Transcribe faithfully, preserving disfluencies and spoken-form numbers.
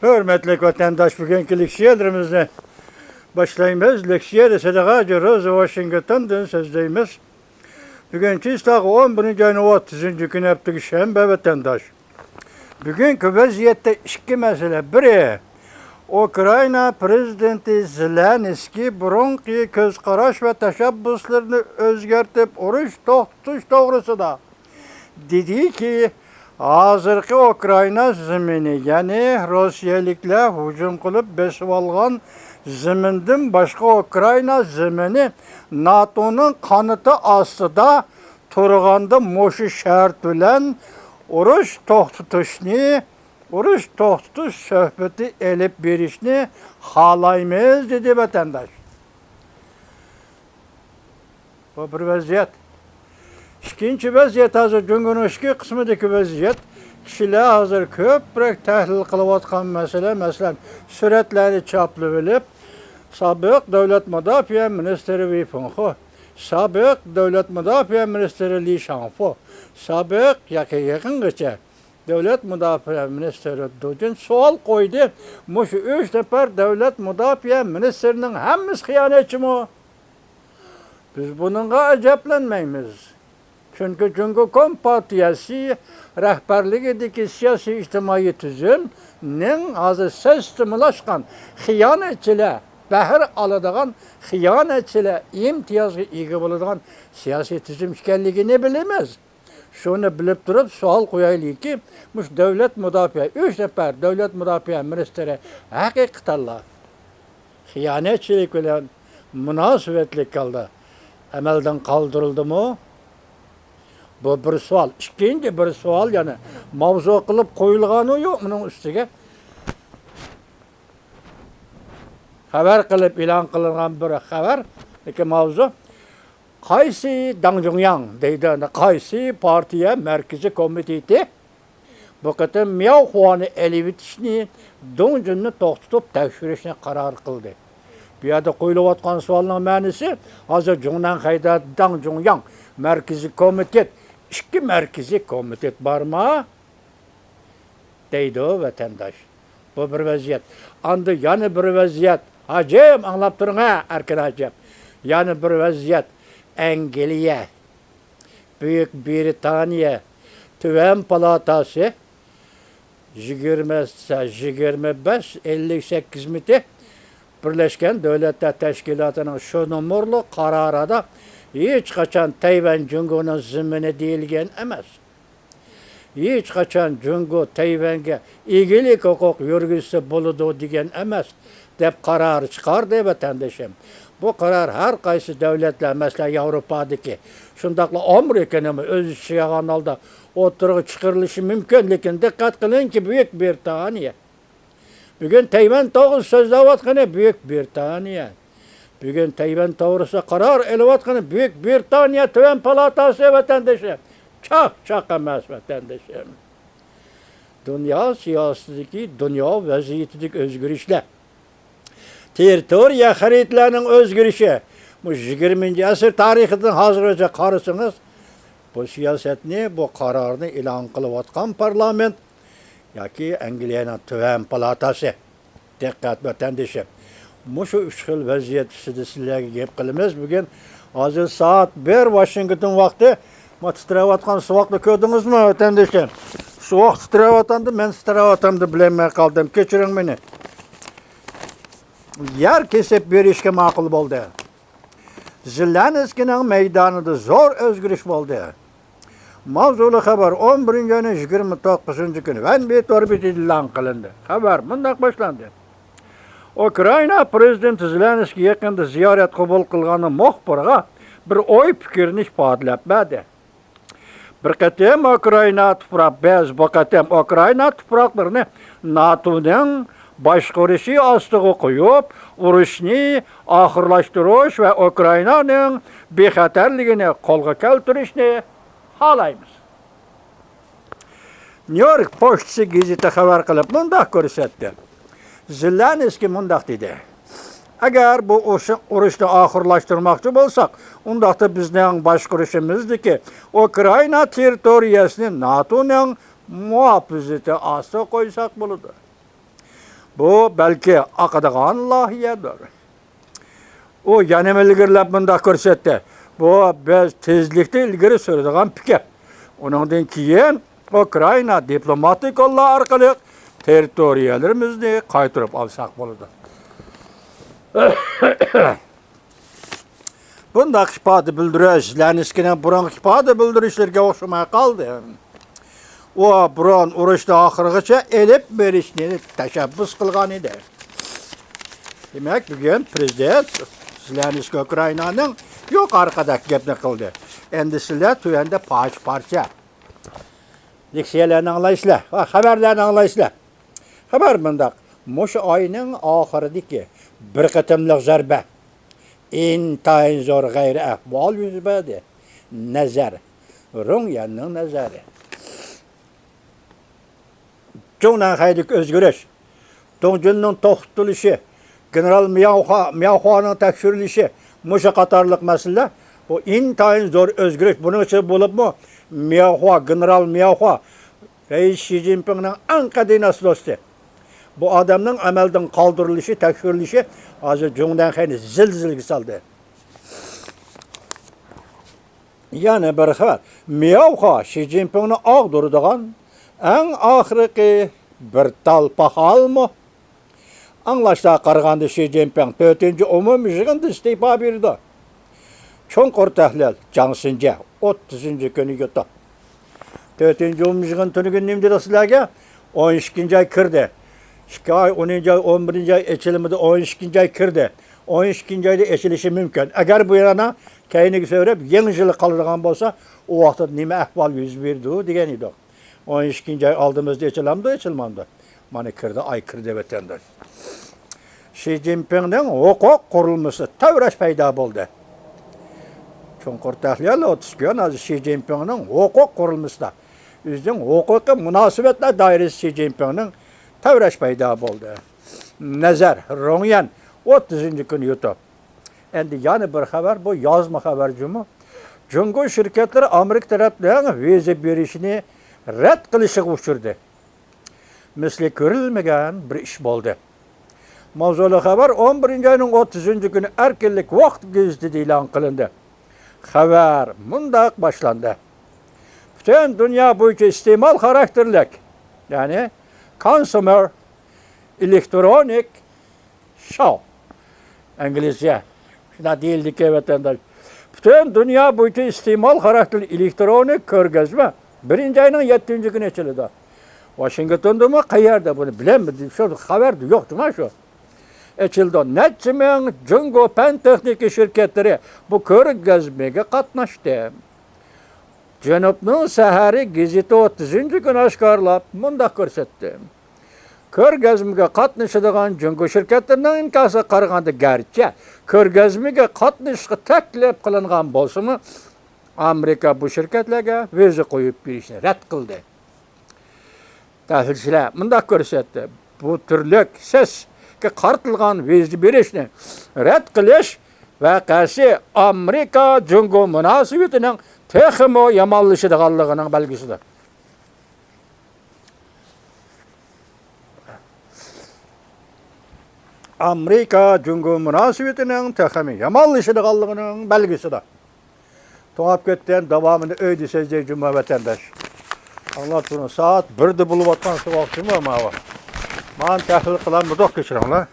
ھۆرمەتلىك ۋەتەنداش، بۈگۈنكى لېكسىيەلىرىمىزنى باشلايمىز. لېكسىيە دېسە، ھاجى روزا ۋاشىنگتوندىن سۆزلەيمىز. بۈگۈن چىسلاغا ئون بىرىنچى ئاينىڭ ئوتتۇزىنچى كۈنى، ھەپتىكى شەنبە، ۋەتەنداش. بۈگۈنكى ۋەزىيەتتە ئىككى مەسىلە. بىرى، ئۇكرائىنا پىرېزىدېنتى زېلېنسكىي بۇرۇنقى كۆز قاراش ۋە تەشەببۇسلىرىنى ئۆزگەرتىپ، ئۇرۇش توختىتىش توغرىسىدا دېدىكى، ھازىرقى ئۇكرائىنا زېمىنى، يەنى روسىيەلىكلەر ھۇجۇم قىلىپ بېسىۋالغان زېمىندىن باشقا ئۇكرائىنا زېمىنى ناتونىڭ قانىتى ئاستىدا تۇرغاندا، مۇشۇ شەرت بىلەن ئۇرۇش توختىتىشنى، ئۇرۇش توختىتىش سۆھبىتى ئېلىپ بېرىشنى خالايمىز، دېدى ۋەتەنداش. بۇ بىر ۋەزىيەت. ئىككىنچى ۋەزىيەت، ھازىر جۇڭگونىڭ ئىچكى قىسمىدىكى ۋەزىيەت. كىشىلەر ھازىر كۆپرەك تەھلىل قىلىۋاتقان مەسىلە، مەسىلەن، سۈرەتلەرنى چاپلىۋېلىپ، سابىق دۆلەت مۇداپىئە مىنىستىرى ۋېي فېڭخې، سابىق دۆلەت مۇداپىئە مىنىستىرى لى شاڭفې، سابىق ياكى يېقىنغىچە دۆلەت مۇداپىئە مىنىستىرى دۇ جىن سوئال قويدى، مۇشۇ ئۈچ نەپەر دۆلەت مۇداپىئە مىنىستىرىنىڭ ھەممىسى خىيانەتچىمۇ؟ بىز بۇنىڭغا ئەجەبلەنمەيمىز. چۈنكى جۇڭگو كومپارتىيەسى رەھبەرلىكىدىكى سىياسىي ئىجتىمائىي تۈزۈمنىڭ ھازىر سىستېمىلاشقان خىيانەتچىلەر بەھر ئالىدىغان، خىيانەتچىلەر ئىمتىيازغا ئىگە بولىدىغان سىياسىي تۈزۈم ئىكەنلىكىنى بىلىمىز. شۇنى بىلىپ تۇرۇپ سوئال قويايلىكى، مۇشۇ دۆلەت مۇداپىئە، ئۈچ نەپەر دۆلەت مۇداپىئە مىنىستىرى ھەقىقەتەنلا خىيانەتچىلىك بىلەن مۇناسىۋەتلىك ھالدا ئەمەلدىن قالدۇرۇلدىمۇ؟ بۇ بىر سوئال. ئىككىنچى بىر سوئال يەنە ماۋزۇ قىلىپ قويۇلغانۇ يوق ئۇنىڭ ئۈستىگە. خەۋەر قىلىپ ئېلان قىلىنغان بىر خەۋەر، لېكىن ماۋزۇ قايسى داڭ جۇڭياڭ دەيدۇ، قايسى پارتىيە مەركىزىي كومىتېتى بۇ قېتىم مياۋ خۇانى ئېلىۋېتىشنى، دۇڭ جۇننى توختىتىپ تەكشۈرۈشنى قارار قىلدى. بۇ يەردە قويۇلۇۋاتقان سوئالنىڭ مەنىسى، ھازىر جۇڭنەنخەيدە داڭ جۇڭياڭ مەركىزىي كومىتېت، ئىككى مەركىزىي كومىتېت بارما؟ دەيدۇ ۋەتەنداش. بۇ بىر ۋەزىيەت. ئاندىن يەنە بىر ۋەزىيەت. ھاجىم، ئاڭلاپ تۇرۇڭ ھە، ئەركىن ھاجىم. يەنە بىر ۋەزىيەت. ئەنگلىيە، بۈيۈك برىتانىيە، تۆۋەن پالاتاسى يىگىرمە، يىگىرمە بەش ئەللىك سەككىز مىتى بىرلەشكەن دۆلەتلەر تەشكىلاتىنىڭ شۇ نومۇرلۇق قارارىدا ھېچقاچان تەيۋەن جۇڭگونىڭ زېمىنى دېيىلگەن ئەمەس. ھېچقاچان جۇڭگو تەيۋەنگە ئىگىلىك ھوقۇق يۈرگۈزسە بولىدۇ دېگەن ئەمەس، دەپ قارار چىقاردى، ۋەتەندىشىم. بۇ قارار ھەر قايسى دۆلەتلەر، مەسىلەن، ياۋروپادىكى، شۇنداقلا ئامېرىكىنىمۇ ئۆز ئىچىگە ئالغان ھالدا ئوتتۇرىغا چىقىرىلىشى مۇمكىن. لېكىن دىققەت قىلىڭكى، بۈيۈك برىتانىيە بۈگۈن تەيۋەن توغرىسىدا سۆزلەۋاتقىنى بۈيۈك برىتانىيە. بۈگۈن تەيۋەن توغرىسىدا قارار ئېلىۋاتقىنى بۈيۈك برىتانىيە تۆۋەن پالاتاسى، ۋەتەندىشىم. چاقچاق ئەمەس، ۋەتەندىشىم. دۇنيا سىياسىتىدىكى، دۇنيا ۋەزىيىتىدىكى ئۆزگىرىشلەر، تېررىتورىيە خەرىتىلەرنىڭ ئۆزگىرىشى، مۇشۇ يىگىرمىنچى ئەسىر تارىخىدىن ھازىرغىچە قارىسىڭىز، بۇ سىياسەتنى، بۇ قارارنى ئېلان قىلىۋاتقان پارلامېنت ياكى ئەنگلىيەنىڭ تۆۋەن پالاتاسى. دىققەت، ۋەتەندىشىم. مۇشۇ ئۈچ خىل ۋەزىيەت ئۈستىدە سىلەرگە گەپ قىلىمىز. بۈگۈن ھازىر سائەت بىر ۋاشىنگتون ۋاقتى. ما تىترەۋاتقان سوغۇقنى كۆردىڭىزمۇ، ۋەتەندىشىم؟ سوغۇق تىترەۋاتامدۇ، مەن تىترەۋاتامدۇ بىلەلمەي قالدىم. كەچۈرۈڭ مېنى. يەر كېسىپ بېرىشكە ماقۇل بولدى. زېلېنسكىينىڭ مەيدانىدا زور ئۆزگىرىش بولدى. ماۋزۇلۇق خەۋەر ئون بىرىنچى ئاينىڭ يىگىرمە توققۇزىنچى كۈنى ۋەنبى تور بېتىدە ئېلان قىلىندى. خەۋەر مۇنداق باشلاندى. ئۇكرائىنا پىرېزىدېنتى زېلېنسكىي يېقىندا زىيارەت قوبۇل قىلغان مۇخبىرغا بىر ئوي پىكىرنى ئىپادىلەپ بەردى. بىر قېتىم ئۇكرائىنا تۇپراق، بىز بۇ قېتىم ئۇكرائىنا تۇپراقلىرىنى ناتونىڭ باشقۇرۇشى ئاستىغا قويۇپ، ئۇرۇشنى ئاخىرلاشتۇرۇش ۋە ئۇكرائىنانىڭ بىخەتەرلىكىنى قولغا كەلتۈرۈشنى خالايمىز. نيۇ يورك پوچتىسى گېزىتى خەۋەر قىلىپ مۇنداق كۆرسەتتى. زېلېنسكىي مۇنداق دېدى: ئەگەر بۇ ئۇرۇش-، ئۇرۇشنى ئاخىرلاشتۇرماقچى بولساق، ئۇنداقتا بىزنىڭ باشقۇرۇشىمىزدىكى ئۇكرائىنا تېررىتورىيەسىنى ناتونىڭ مۇھاپىزىتى ئاستىغا قويساق بولىدۇ. بۇ بەلكى ئاقىدىغان لايىھەدۇر. ئۇ يەنىمۇ ئىلگىرىلەپ مۇنداق كۆرسەتتى، بۇ بىز تېزلىكتە ئىلگىرى سۈرىدىغان پىكىر. ئۇنىڭدىن كېيىن ئۇكرائىنا دىپلوماتىك يوللار ئارقىلىق تېررىتورىيەلىرىمىزنى قايتۇرۇپ ئالساق بولىدۇ. بۇنداق ئىپادە بىلدۈرۈش زېلېنسكىينىڭ بۇرۇنقى ئىپادە بىلدۈرۈشلىرىگە ئوخشىماي قالدى. ئۇ بۇرۇن ئۇرۇشنى ئاخىرغىچە ئېلىپ بېرىشنى تەشەببۇس قىلغان ئىدى. دېمەك، بۈگۈن پىرېزىدېنت زېلېنسكىي ئۇكرائىنانىڭ يۇقىرىقىدەك گەپنى قىلدى. ئەمدى سىلەر تۆۋەندە پارچە-پارچە لېكسىيەلەرنى ئاڭلايسىلەر ۋە خەۋەرلەرنى ئاڭلايسىلەر. خەۋەر مۇنداق، مۇشۇ ئاينىڭ ئاخىرىدىكى بىر قېتىملىق زەربە ئىنتايىن زور غەيرىي ئەھۋال يۈز بەردى. نەزەر، رۇڭيەننىڭ نەزەرى. جۇڭنەنخەيدىكى ئۆزگىرىش، دۇڭجۇننىڭ توختىتىلىشى، گېنېرال مياۋخۇا، مياۋخۇانىڭ تەكشۈرۈلۈشى، مۇشۇ قاتارلىق مەسىلىلەر، بۇ ئىنتايىن زور ئۆزگىرىش. بۇنىڭ ئىچىدە بولۇپمۇ مياۋخۇا، گېنېرال مياۋخۇا، رەئىس شى جىنپىڭنىڭ ئەڭ قەدىمىي دوستى. بۇ ئادەمنىڭ ئەمەلدىن قالدۇرۇلۇشى، تەكشۈرۈلۈشى ھازىر جۇڭنەنخەينى زىلزىلىگە سالدى. يەنە بىر خەۋەر. مياۋخۇا شى جىنپىڭنى ئاغدۇرىدىغان ئەڭ ئاخىرقى بىر تال پاخالمۇ؟ ئاڭلاشلارغا قارىغاندا، شى جىنپىڭ تۆتىنچى ئومۇمىي يىغىندا ئىستېپا بېرىدۇ. چوڭقۇر تەھلىل، جاڭ سىنجيە ئوتتۇزىنچى كۈنى يۇتۇپ. تۆتىنچى ئومۇمىي يىغىن تۈنۈگۈن نېمە دېدۇق سىلەرگە؟ ئون ئىككىنچى ئاي كىردى. ئىككى ئاي، ئونىنچى ئاي، ئون بىرىنچى ئاي ئېچىلمىدى، ئون ئىككىنچى ئاي كىردى. ئون ئىككىنچى ئايدا ئېچىلىشى مۇمكىن. ئەگەر بۇ يەنە كەينىگە سۆرەپ، يېڭى يىلغا قالىدىغان بولسا، ئۇ ۋاقىتتا نېمە ئەھۋال يۈز بېرىدۇ دېگەن ئىدۇق. ئون ئىككىنچى ئاي ئالدىمىزدا ئېچىلامدۇ، ئېچىلمامدۇ؟ مانا كىردى، ئاي كىردى، ۋەتەنداش. شى جىنپىڭنىڭ ھوقۇق قۇرۇلمىسى تەۋرەش پەيدا بولدى. چوڭقۇر تەھلىل ئوتتۇز كۈن ھازىر شى جىنپىڭنىڭ ھوقۇق قۇرۇلمىسىدا، ئۆزىنىڭ ھوقۇقىي مۇناسىۋەتلەر دائىرىسى شى جىنپىڭنىڭ تەۋرەش پەيدا بولدى. نەزەر، رۇڭيەن، ئوتتۇزىنچى كۈنى يۇتۇپ. ئەمدى يەنە بىر خەۋەر، بۇ يازما خەۋەر جۇمۇ. جۇڭگو شىركەتلىرى ئامېرىكا تەرەپنىڭ ۋىزا بېرىشىنى رەت قىلىشىغا ئۇچرىدى. مىسلى كۆرۈلمىگەن بىر ئىش بولدى. ماۋزۇلۇق خەۋەر ئون بىرىنچى ئاينىڭ ئوتتۇزىنچى كۈنى ئەركىنلىك ۋاقتى گېزىتىدە ئېلان قىلىندى. خەۋەر مۇنداق باشلاندى. پۈتۈن دۇنيا بويىچە ئىستېمال خاراكتېرلىك، يەنى كونسۇمېر ئېلېكترونىك شاۋ. ئىنگلىزچە شۇنداق دېيىلىدىكەن، ۋەتەنداش. پۈتۈن دۇنيا بويىچە ئىستېمال خاراكتېرلىك ئېلېكترونىك كۆرگەزمە بىرىنچى ئاينىڭ يەتتىنچى كۈنى ئېچىلىدۇ. ۋاشىنگتوندىمۇ، قەيەردە، بۇنى بىلەلمىدىم، شۇ خەۋەردە يوق جۇما شۇ. ئېچىلدى. نەچچە مىڭ جۇڭگو پەن تېخنىكا شىركەتلىرى بۇ كۆرگەزمىگە قاتناشتى. جەنۇبنىڭ سەھەرى گېزىتى ئوتتۇزىنچى كۈنى ئاشكارىلاپ مۇنداق كۆرسەتتى. كۆرگەزمىگە قاتنىشىدىغان جۇڭگو شىركەتلىرىنىڭ ئىنكاسىغا قارىغاندا، گەرچە كۆرگەزمىگە قاتنىشىشقا تەكلىپ قىلىنغان بولسىمۇ، ئامېرىكا بۇ شىركەتلەرگە ۋىزا قويۇپ بېرىشنى رەت قىلدى. تەھلىلچىلەر مۇنداق كۆرسەتتى، بۇ تۈرلۈك سەسكە قارىتىلغان ۋىزا بېرىشنى رەت قىلىش ۋەقەسى ئامېرىكا جۇڭگو مۇناسىۋىتىنىڭ تېخىمۇ يامانلىشىدىغانلىقىنىڭ بەلگىسىدۇر. ئامېرىكا جۇڭگو مۇناسىۋىتىنىڭ تېخىمۇ يامانلىشىدىغانلىقىنىڭ بەلگىسىدۇر. توڭلاپ كەتتىم، داۋامىنى ئۆيدە سۆزلەي جۇمۇ ۋەتەنداش. ئاڭلاپ تۇرۇڭ، سائەت بىردە بولۇۋاتقان سوغۇق جۇمۇ ماۋۇ. مانا تەھلىل قىلالمىدۇق، كەچۈرۈڭلار.